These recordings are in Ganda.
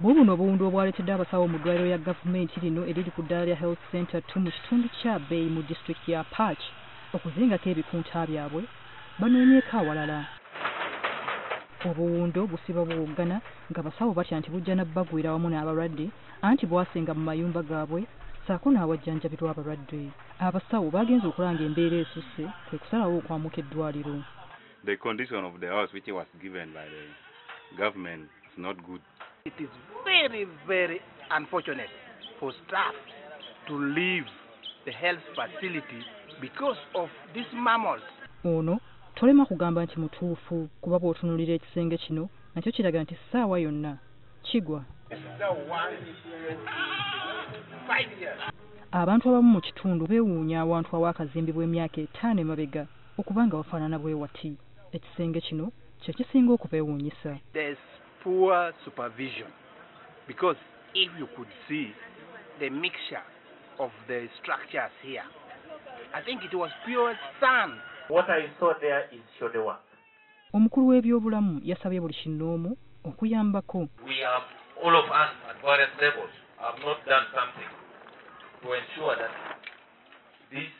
Buubuno obuwundu obwaleetedde abasawo mu ddwaliro lya gavumenti lino eriri ku ddaala lya Health Center 2 mu kitundu kya Abai mu disitulikiti ya Apac okuzingako ebikunta byabwe banoonyeeko awalala. Obuwundo busiba buwoggana ng'abasawo batya nti bujja na bbagwira wamu n'abalwadde anti bwasenga mu mayumba gaabwe ssaako n'awajjanjabirwa abalwadde. Abasawo baagenze okulaba ng'embeera esusse kwe kusalawo okwamuka eddwaliro. The condition of the house which was given by the government is not good. It is very, very unfortunate for staff to leave the health facility because of these mammals. Ono tolema kugamba nti mutuufu kuba bw'otunuulira ekisenge kino nakyo kiraga nti ssaawa yonna kigwa. Abantu abamu mu kitundu beewuunya awantu awaakazimbibwa emyaka 5 emabega okuba nga wafaanana bwe wati. Ekisenge kino kye kisinga okubeewuunyisa. There's poor supervision because if you could see the mixture of the structures here, I think it was pure sand. What I saw there is shoddy work. Omukulu w'ebyobulamu yasabye buli kinnoomu okuyambako. We have, all of us at various levels, have not done something to ensure that this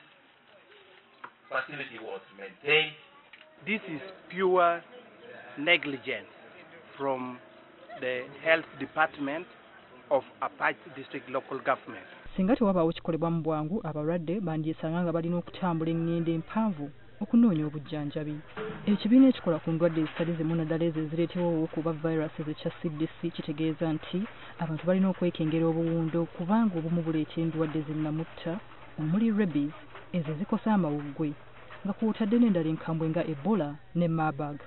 facility was maintained. This is pure negligence from the health department of Apac District Local Government. Singa tewabaawo kikolebwa mu bwangu, abalwadde bandyesanga nga balina okutambula eŋŋendo empanvu okunoonya obujjanjabi. Ekibiina ekikola ku ndwadde ezitali zimu naddala ezo ezireetebwa obuwuka viruses ekya CDC kitegeeza nti abantu balina okwekengera obuwundo kubanga obumu buleeta endwadde zinnamutta omuli rabies, ezo ezikosa amawuggwe nga kw'otadde n'endala enkambwe nga Ebola ne Marburg.